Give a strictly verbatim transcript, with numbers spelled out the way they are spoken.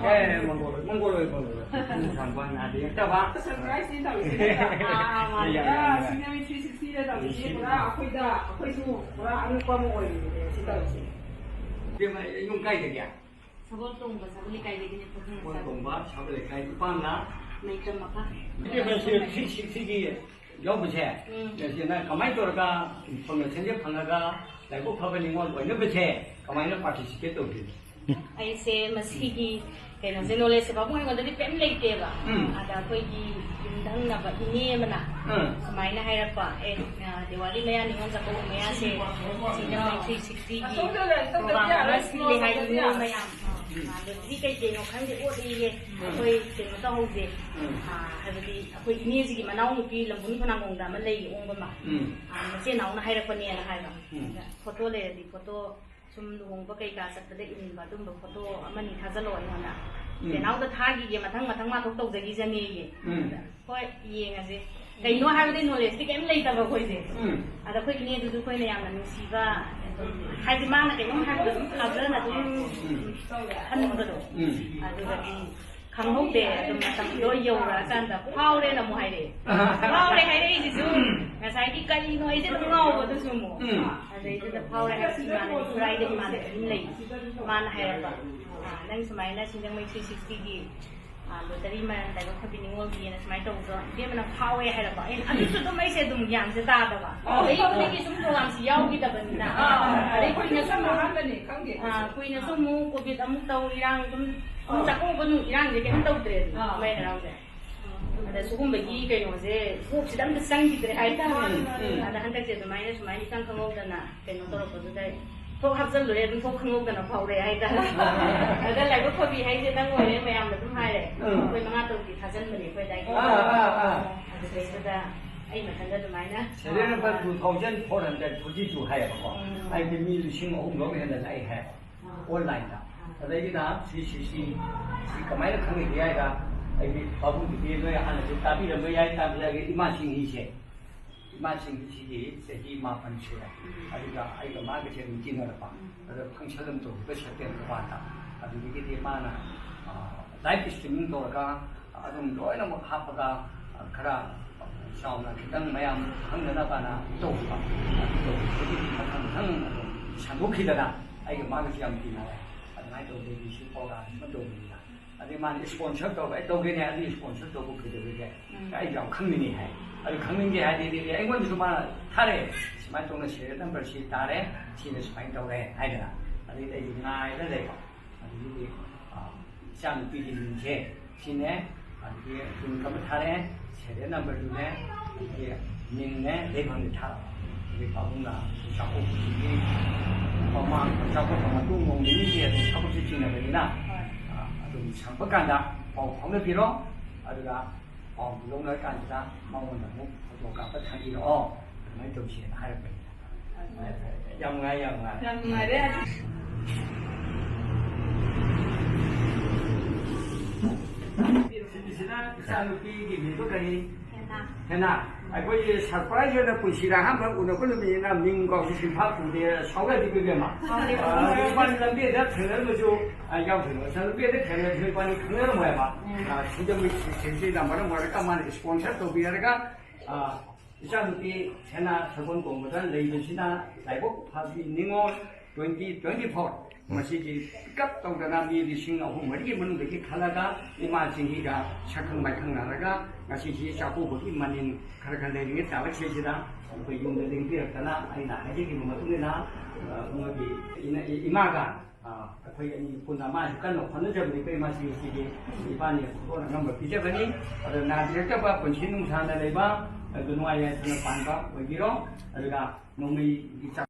ꯑꯦ, ꯃꯪꯒꯣꯜ, ꯃꯪꯒꯣꯜ ꯑꯣꯏ, ꯃꯪꯒꯣꯜ ꯑꯣꯏ꯫ ꯁꯪꯕ ꯅꯥꯗꯦ, ꯌꯦꯛꯇꯕ꯫ ꯁꯔꯄ꯭ꯔꯥꯏꯁ ꯅꯤ ꯇꯧꯔꯤꯁꯦ꯫ ꯑꯥ, ꯌꯥꯏ, ꯌꯥꯏ, ꯌꯥꯏ꯫ ꯁꯤꯡꯖꯃꯩ ꯊ꯭ꯔꯤ ꯁꯤꯛꯁꯇꯤꯗ ꯇꯧꯔꯤꯁꯦ꯫ ꯄꯨꯔꯥ ꯑꯩꯈꯣꯏꯗ, ꯑꯩꯈꯣꯏꯁꯨ ꯄꯨꯔꯥ ꯑꯉꯛꯄ ꯑꯃ ꯑꯣꯏꯔꯤꯅꯦ ꯁꯤ ꯇꯧꯔꯤꯁꯦ꯫ ꯏꯕꯦꯝꯃ, ꯌꯨꯝ ꯀꯥꯏꯗꯒꯤ? ꯁꯒꯣꯜ ꯇꯣꯡꯕ ꯁꯒꯣꯜ ꯂꯩꯀꯥꯏꯗꯒꯤꯅꯦ, ꯄꯨꯈ꯭ꯔꯤ ꯁꯒꯣꯜ ꯃꯆꯥ꯫ ꯇꯣꯡꯕ ꯁꯒꯣꯜ ꯂꯩꯀꯥꯏ, ꯏꯄꯥꯝꯅ? ꯃꯩꯇꯝ ꯃꯈꯥ꯫ ꯏꯕꯦꯝꯃ, ꯁꯤ ꯊ꯭ꯔꯤ ꯁꯤꯛꯁꯇꯤꯒꯤ ꯌꯥꯎꯕꯁꯦ, ꯎꯝ꯫ ꯁꯤꯅ ꯀꯃꯥꯏꯅ ꯇꯧꯔꯒ ꯏꯟꯐꯣꯔꯃꯦꯁꯟꯁꯦ ꯐꯪꯉꯒ ꯂꯥꯏꯕꯛ ꯐꯕ ꯅꯤꯉꯣꯜ ꯑꯣꯏꯅꯕꯁꯦ ꯀꯃꯥꯏꯅ ꯄꯥꯔꯇꯤꯁꯤꯄꯦꯠ ꯇꯧꯗꯣꯏꯅꯣ? ꯑꯩꯁꯦ ꯃꯁꯤꯒꯤ ꯀꯩꯅꯣꯁꯦ, ꯅꯣꯂꯦꯖꯁꯦ ꯄꯥꯕꯨꯡ ꯑꯩꯉꯣꯟꯗꯗꯤ ꯀꯩꯝ ꯂꯩꯇꯦꯕ꯫ ꯎꯝ꯫ ꯑꯗ ꯑꯩꯈꯣꯏꯒꯤ ꯌꯨꯝꯊꯪꯅꯕ ꯏꯅꯦ ꯑꯃꯅ ꯎꯝ꯫ ꯁꯨꯃꯥꯏꯅ ꯍꯥꯏꯔꯛꯄ, "ꯑꯦ, ꯑ, ꯗꯤꯋꯥꯂꯤ ꯃꯌꯥ, ꯅꯤꯉꯣꯜ ꯆꯥꯛꯀꯧꯕ ꯃꯌꯥꯁꯦ ꯁꯤꯡꯖꯃꯩ ꯊ꯭ꯔꯤ ꯁꯤꯛꯁꯇꯤꯒꯤ ꯄ꯭ꯔꯣꯒ꯭ꯔꯥꯝ ꯑꯃ ꯁꯤꯜꯂꯦ ꯍꯥꯏ, ꯅꯤꯉꯣꯜ ꯃꯌꯥꯝ, ꯑ, ꯂꯣꯇꯔꯤ ꯀꯩ ꯀꯩꯅꯣ ꯈꯪꯗꯦ, ꯑꯣꯠꯂꯤꯌꯦ, ꯑꯩꯈꯣꯏ ꯀꯩꯅꯣ ꯇꯧꯍꯧꯗꯦ꯫ ꯎꯝ꯫ ꯑ, ꯍꯥꯏꯕꯗꯤ ꯑꯩꯈꯣꯏ ꯏꯅꯦꯁꯤꯒꯤ ꯃꯅꯥꯎꯅꯨꯄꯤ ꯂꯝꯕꯨꯅꯤ ꯐꯅꯥꯡꯒꯣꯡꯗ ꯑꯃ ꯂꯩ, ꯑꯣꯡꯕ ꯑꯃ꯫ ꯎꯝ꯫ ꯑ, ꯃꯆꯦ ꯅꯥꯎꯅ ꯍꯥꯏꯔꯛꯄꯅꯦꯅ ꯍꯥꯏꯕ꯫ ꯎꯝ꯫ ꯐꯣꯇꯣ ꯂꯩꯔꯗꯤ ꯐꯣꯇꯣ ꯁꯨꯝ ꯂꯨꯍꯣꯡꯕ ꯀꯩꯀꯥ ꯆꯠꯄꯗ ꯏꯟꯕ ꯑꯗꯨꯝꯕ ꯐꯣꯇꯣ ꯑꯃꯅꯤ ꯊꯥꯖꯤꯜꯂꯛꯑꯣ ꯑꯩꯉꯣꯟꯗ꯫ ꯎꯝ꯫ ꯆꯦꯅꯥꯎꯗ ꯊꯥꯈꯤꯒꯦ, ꯃꯊꯪ ꯃꯊꯪ ꯃꯥ ꯊꯣꯛ ꯇꯧꯖꯈꯤꯖꯅꯦꯌꯦ꯫ ꯎꯝ꯫ ꯑꯗ ꯍꯣꯏ, ꯌꯦꯡꯉꯁꯦ꯫ ꯀꯩꯅꯣ ꯍꯥꯏꯕꯗꯤ ꯅꯣꯂꯦꯖꯇꯤ ꯀꯩꯝ ꯂꯩꯇꯕ ꯑꯩꯈꯣꯏꯁꯦ꯫ ꯎꯝ꯫ ꯑꯗ ꯑꯩꯈꯣꯏ ꯏꯅꯦꯗꯨꯁꯨ ꯑꯩꯈꯣꯏꯅ ꯌꯥꯝꯅ ꯅꯨꯡꯁꯤꯕ, ꯑꯗꯨꯝ ꯍꯥꯏꯗꯤ ꯃꯥꯅ ꯀꯩꯅꯣꯝ ꯍꯥꯏꯕꯗ ꯑꯗꯨꯝ ꯊꯥꯖꯅ ꯑꯗꯨꯝ ꯎꯝ꯫ ꯈꯟꯕꯗꯣ꯫ ꯎꯝ꯫ ꯑꯗꯨꯒꯗꯤ ꯈꯪꯍꯧꯗꯦ꯫ ꯑꯗꯨꯝ ꯃꯇꯝꯗꯣ ꯌꯧꯔꯛꯑꯀꯥꯟꯗ ꯐꯥꯎꯔꯦꯅ ꯑꯃꯨꯛ ꯍꯥꯏꯔꯛꯑꯦ꯫ ꯑꯍꯥ꯫ ꯐꯥꯎꯔꯦ ꯍꯥꯏꯔꯛꯏꯁꯤꯁꯨ ꯉꯁꯥꯏꯒꯤ ꯀꯔꯤꯅꯣ ꯑꯩꯁꯦ ꯑꯗꯨꯝ ꯉꯥꯎꯕꯗꯨꯁꯨ ꯑꯃꯨꯛ꯫ ꯎꯝ꯫ ꯑꯗꯩꯗꯨꯗ ꯐꯥꯎꯔꯦ ꯍꯥꯏꯔꯛꯄ ꯏꯃꯥꯟꯅꯕꯤ ꯈꯨꯔꯥꯏꯗ ꯏꯃꯥꯟꯅꯕꯤ ꯑꯃ ꯂꯩ꯫ ꯃꯥꯅ ꯍꯥꯏꯔꯛꯄ, "ꯑ, ꯅꯪ ꯁꯨꯃꯥꯏꯅ ꯁꯤꯡꯖꯃꯩ ꯊ꯭ꯔꯤ ꯁꯤꯛꯁꯇꯤꯒꯤ, ꯑ, ꯂꯣꯇꯔꯤ ꯃꯌꯥꯝ ꯂꯥꯏꯕꯛ ꯐꯕꯤ ꯅꯤꯉꯣꯜꯒꯤꯅ ꯁꯨꯃꯥꯏꯅ ꯇꯧꯕꯗꯣ ꯏꯕꯦꯝꯃꯅ ꯐꯥꯎꯋꯦ" ꯍꯥꯏꯔꯛꯄ꯫ ꯑꯩꯅ ꯑꯗꯨꯁꯨ ꯑꯗꯨꯝ ꯑꯩꯁꯦ ꯑꯗꯨꯝ ꯒ꯭ꯌꯥꯟꯁꯦ ꯇꯥꯗꯕ꯫ ꯑꯣ꯫ ꯆꯍꯤ ꯈꯨꯗꯤꯡꯒꯤ ꯁꯨꯝ ꯄ꯭ꯔꯣꯒ꯭ꯔꯥꯝꯁꯤ ꯌꯥꯎꯈꯤꯗꯕꯅꯤꯅ꯫ ꯑꯥ꯫ ꯑꯗꯩ ꯀꯨꯏꯅꯁꯨ ꯑꯃꯨꯛ ꯑꯍꯥꯟꯕꯅꯦ, ꯈꯪꯗꯦ꯫ ꯑꯥ, ꯀꯨꯏꯅꯁꯨ ꯑꯃꯨꯛ ꯀꯣꯚꯤꯗ ꯑꯃꯨꯛ ꯇꯧ, ꯏꯔꯥꯡ ꯑꯗꯨꯝ, ꯑꯗꯨꯝ ꯑꯥ꯫ ꯆꯥꯛꯀꯧꯕ ꯅꯨꯃꯤꯠ ꯏꯔꯥꯡꯁꯦ ꯀꯩꯝ ꯇꯧꯗ꯭ꯔꯦ ꯑꯗꯨꯝ ꯑꯥ꯫ ꯀꯨꯝꯍꯩ ꯍꯔꯥꯎꯁꯦ꯫ ꯑꯗ ꯁꯤꯒꯨꯝꯕꯒꯤ ꯀꯩꯅꯣꯁꯦ ꯀꯣꯛꯁꯤꯗ ꯑꯝꯇ ꯆꯪꯈꯤꯗ꯭ꯔꯦ ꯍꯥꯏꯇꯥꯔꯦ꯫ ꯎꯝ, ꯎꯝ꯫ ꯑꯗ ꯍꯟꯗꯛꯁꯦ ꯑꯗꯨꯃꯥꯏꯅ ꯁꯨꯃꯥꯏꯅ ꯏꯈꯪ ꯈꯪꯍꯧꯗꯅ ꯀꯩꯅꯣ ꯇꯧꯔꯛꯄꯗꯨꯗ ꯊꯣꯛ ꯍꯥꯞꯆꯜꯂꯨꯔꯦ, ꯑꯗꯨꯝ ꯊꯣꯛ ꯈꯪꯍꯧꯗꯅ ꯐꯥꯎꯔꯦ ꯍꯥꯏꯇꯥꯔꯦ꯫ ꯑꯗ ꯂꯥꯏꯕꯛ ꯐꯕꯤ ꯍꯥꯏꯁꯦ ꯅꯪ ꯑꯣꯏꯔꯦ, ꯃꯌꯥꯝꯅ ꯑꯗꯨꯝ ꯍꯥꯏꯔꯦ꯫ ꯎꯝ꯫ ꯑꯩꯈꯣꯏ ꯃꯉꯥ ꯇꯔꯨꯛꯇꯤ ꯊꯥꯖꯟꯕꯅꯦ ꯑꯩꯈꯣꯏ ꯑꯗꯥꯏꯒꯤ꯫ ꯑꯥ, ꯑꯥ, ꯑꯥ꯫ ꯑꯗꯨꯗꯩꯗꯨꯗ ꯑꯩ ꯃꯊꯟꯇ ꯑꯗꯨꯃꯥꯏꯅ serial number two thousand four hundred forty two ꯍꯥꯏꯌꯦꯕꯀꯣ꯫ ꯎꯝ꯫ ꯑꯩꯗꯤ ꯃꯤ ꯂꯤꯁꯤꯡ ꯑꯍꯨꯝ ꯂꯣꯝ ꯍꯦꯟꯅ ꯂꯥꯛꯑꯦ ꯍꯥꯏꯌꯦꯕ꯫ ꯑꯥ꯫ ꯑꯣꯟꯂꯥꯏꯟꯗ꯫ ꯑꯥ꯫ ꯑꯗꯩꯗꯨꯗ ꯁꯤ, ꯁꯤ, ꯁꯤ, ꯁꯤ ꯀꯃꯥꯏꯅ ꯈꯪꯉꯛꯏ ꯍꯥꯏꯔꯒ ꯑꯩꯗꯤ ꯄꯥꯕꯨꯡꯒꯤꯗꯤ ꯅꯣꯏ ꯍꯥꯟꯅꯁꯨ ꯇꯥꯕꯤꯔꯝꯕ ꯌꯥꯏ, ꯇꯥꯕꯤꯔꯒ ꯏꯃꯥꯁꯤꯡ ꯍꯤꯁꯦ꯫ ꯏꯃꯥꯁꯤꯡ ꯍꯤꯁꯤꯗꯤ ꯆꯍꯤ ꯃꯥꯄꯟ ꯁꯨꯔꯦ꯫ ꯎꯝ꯫ ꯑꯗꯨꯒ ꯑꯩꯒ ꯃꯥꯒꯁꯦ ꯑꯗꯨꯝ ꯇꯤꯟꯅꯔꯛꯄ꯫ ꯎꯝ꯫ ꯑꯗꯣ function ꯑꯃ ꯇꯧꯈꯤꯕ ꯁꯦꯞꯇꯦꯝꯕꯔ ꯋꯥꯟꯗ꯫ ꯑꯗꯨꯗꯒꯤꯗꯤ ꯃꯥꯅ ꯂꯥꯏꯚ ꯁ꯭ꯇ꯭ꯔꯤꯃꯤꯡ ꯇꯧꯔꯒ ꯑꯗꯨꯝ ꯂꯣꯏꯅꯃꯛ ꯍꯥꯞꯄꯒ, ꯈꯔ ꯆꯥꯎꯅ ꯈꯤꯇꯪ ꯃꯌꯥꯝ ꯈꯪꯅꯅꯕꯅ ꯇꯧꯕ꯫ ꯑꯗꯨ ꯇꯧꯕꯗꯒꯤꯗꯤ ꯃꯊꯪ ꯃꯊꯪ ꯑꯗꯨꯝ ꯁꯟꯗꯣꯛꯈꯤꯗꯅ ꯑꯩꯒ ꯃꯥꯒꯁꯨ ꯌꯥꯝ ꯇꯤꯟꯅꯔꯦ꯫ ꯑꯗꯨꯃꯥꯏꯅ ꯇꯧꯗꯒꯤ ꯁꯤ ꯄ꯭ꯔꯣꯒ꯭ꯔꯥꯝꯁꯤꯃ ꯇꯧꯕꯅꯤꯅ꯫ ꯑꯗꯩ ꯃꯥꯅ ꯏꯁꯄꯣꯟꯁꯔ ꯇꯧꯕ, "ꯑꯩ ꯇꯧꯒꯦꯅꯦ, ꯑꯗꯨꯒꯤ ꯏꯁꯄꯣꯟꯁꯔ ꯇꯧꯕ ꯀꯩꯗꯧꯔꯤꯒꯦ? ꯎꯝ꯫ ꯑꯩ ꯌꯥꯝ ꯈꯪꯅꯤꯡꯉꯤ" ꯍꯥꯏ꯫ ꯑꯗꯨ ꯈꯪꯅꯤꯡꯒꯦ ꯍꯥꯏꯗꯤ ꯑꯩꯉꯣꯟꯗꯁꯨ ꯃꯥꯅ ꯊꯥꯔꯛꯑꯦ, "ꯁꯨꯃꯥꯏꯅ ꯇꯧꯅ ꯁꯦꯔꯤꯌꯦꯜ ꯅꯝꯕꯔꯁꯤ ꯇꯥꯔꯦ, ꯁꯤꯅ ꯁꯨꯃꯥꯏꯅ ꯇꯧꯔꯦ" ꯍꯥꯏꯗꯅ꯫ ꯑꯗꯩꯗꯤ ꯑꯩꯁꯨ ꯉꯥꯏꯔ ꯂꯩꯕ꯫ ꯑꯗꯒꯤꯗꯤ, ꯑ, ꯏꯆꯥꯅꯨꯄꯤꯒꯤ ꯃꯤꯡꯁꯦ ꯁꯤꯅꯦ, ꯑꯗꯒꯤ ꯄꯤꯟ ꯑꯃ ꯊꯥꯔꯛꯑꯦ, ꯁꯦꯔꯤꯌꯦꯜ ꯅꯝꯕꯔꯗꯨꯅꯦ, ꯑꯗꯒꯤ ꯃꯤꯡꯅꯦ, ꯂꯩꯐꯝꯗꯤ ꯊꯥꯔꯛꯑꯣ꯫ ꯑꯗꯒꯤ ꯄꯥꯕꯨꯡꯅ ꯆꯥꯛꯀꯧꯕꯁꯤꯒꯤ ꯃꯃꯥꯡ, ꯆꯥꯛꯀꯧꯕ ꯃꯇꯨꯡ ꯅꯣꯡ ꯅꯤꯅꯤꯒꯤ ꯑꯗꯨꯝ ꯊꯕꯛꯁꯦ ꯆꯤꯟꯅꯕꯅꯤꯅ, ꯍꯣꯏ꯫ ꯑ, ꯑꯗꯨꯝ ꯁꯪꯕ ꯀꯥꯟꯗ ꯄꯥꯎ ꯐꯥꯎꯅꯕꯤꯔꯣ꯫ ꯑꯗꯨꯒ ꯄꯥꯎꯗꯨ ꯂꯧꯅꯔꯀꯥꯟꯁꯤꯗ ꯃꯉꯣꯟꯗ ꯑꯃꯨꯛ ꯐꯣꯇꯣ ꯀꯥꯞꯄ ꯊꯥꯕꯤꯔꯛꯑꯣ, ꯑꯗꯨꯃꯥꯏꯅ ꯇꯧꯁꯦꯅ ꯍꯥꯏꯔꯛꯄꯅꯤꯗ꯫ ꯐꯔꯦ, ꯐꯔꯦ, ꯐꯔꯦ꯫ ꯌꯥꯝ ꯅꯨꯡꯉꯥꯏ, ꯌꯥꯝ ꯅꯨꯡꯉꯥꯏ꯫ ꯌꯥꯝ ꯅꯨꯡꯉꯥꯏꯔꯦ꯫ ꯁꯤꯒꯤꯁꯤꯅ ꯏꯆꯥꯅꯨꯄꯤꯒꯤ ꯃꯤꯡꯗꯣ ꯀꯔꯤ? ꯍꯦꯅꯥ꯫ ꯍꯦꯅꯥ꯫ ꯑꯩꯈꯣꯏꯒꯤ ꯁꯔꯄ꯭ꯔꯥꯏꯖ ꯑꯣꯏꯅ ꯄꯨꯟꯁꯤꯗ ꯑꯍꯥꯟꯕ ꯎꯅꯕ ꯅꯨꯃꯤꯠꯅꯤꯅ ꯃꯤꯡ ꯀꯥꯎꯁꯤ ꯁꯤꯟꯐꯥ ꯄꯨꯗꯦ, ꯁꯥꯎꯔꯗꯤ ꯏꯕꯦꯝꯃ꯫ ꯁꯥꯎꯔꯗꯤ ꯑ, ꯏꯕꯥꯅꯤ ꯂꯝꯕꯤꯗ ꯊꯦꯡꯅꯔꯝꯕꯁꯨ, ꯑ, ꯌꯥꯎꯗꯣꯏꯅꯣ꯫ ꯏꯆꯥꯅꯨꯄꯤꯗ ꯊꯦꯡꯅꯔꯁꯨ ꯏꯕꯥꯅꯤ ꯈꯪꯅꯔꯝꯃꯣꯏꯕ꯫ ꯎꯝ꯫ ꯑ, ꯁꯤꯡꯖꯃꯩ ꯁꯤꯁꯤꯗ ꯃꯔꯝ ꯑꯣꯏꯔꯒ ꯃꯥꯅ ꯏꯁꯄꯣꯟꯁꯔ ꯇꯧꯕꯤꯔꯒ, ꯑ, ꯏꯆꯥꯅꯨꯄꯤ ꯍꯦꯅꯥ ꯁꯒꯣꯜ ꯇꯣꯡꯕꯗ ꯂꯩꯕꯁꯤꯅ ꯂꯥꯏꯕꯛ ꯐꯕꯤ ꯅꯤꯉꯣꯜ twenty twenty-four꯫ ꯃꯁꯤꯒꯤ ꯄꯤꯛ ꯑꯞ ꯇꯧꯗꯅ ꯃꯤ ꯂꯤꯁꯤꯡ ꯑꯍꯨꯝ ꯃꯔꯤꯒꯤ ꯃꯅꯨꯡꯗꯒꯤ ꯈꯜꯂꯒ ꯏꯃꯥꯁꯤꯡꯒꯤꯒ ꯁꯛꯈꯪ ꯃꯥꯏꯈꯪꯅꯔꯒ ꯉꯁꯤꯁꯤ ꯆꯥꯛꯀꯧꯕꯒꯤ ꯃꯅꯤꯟ ꯈꯔ ꯈꯔ ꯂꯩꯔꯤꯉꯩ ꯇꯥꯂꯛꯁꯤꯗ ꯑꯩꯈꯣꯏ ꯌꯨꯝꯗ ꯂꯦꯡꯕꯤꯔꯛꯇꯅ ꯑꯩꯅ ꯍꯥꯏꯖꯈꯤꯕ ꯃꯇꯨꯡ ꯏꯟꯅ, ꯑ, ꯃꯣꯏꯒꯤ ꯏꯅ-, ꯏꯃꯥꯒ ꯑ, ꯑꯩꯈꯣꯏ ꯑꯅꯤ ꯄꯨꯟꯅ ꯃꯥꯁꯨ ꯀꯟꯅ ꯍꯣꯠꯅꯖꯕꯅꯤ꯫ ꯑꯩꯈꯣꯏ ꯃꯁꯤ ꯉꯁꯤꯗꯤ ꯏꯕꯥꯅꯤ ꯈꯨꯗꯣꯜ ꯑꯉꯝꯕ ꯄꯤꯖꯕꯅꯤ꯫ ꯑꯗꯣ ꯅꯥꯕꯤꯔꯛꯇꯕ ꯄꯨꯟꯁꯤ ꯅꯨꯡꯁꯥꯡꯅ ꯂꯩꯕ, ꯑꯗꯨ ꯅꯨꯡꯉꯥꯏ ꯌꯥꯏꯐꯅ ꯄꯥꯟꯕ ꯑꯣꯏꯕꯤꯔꯣ꯫ ꯑꯗꯨꯒ ꯅꯣꯡꯃꯩꯒꯤ ꯆꯥꯛ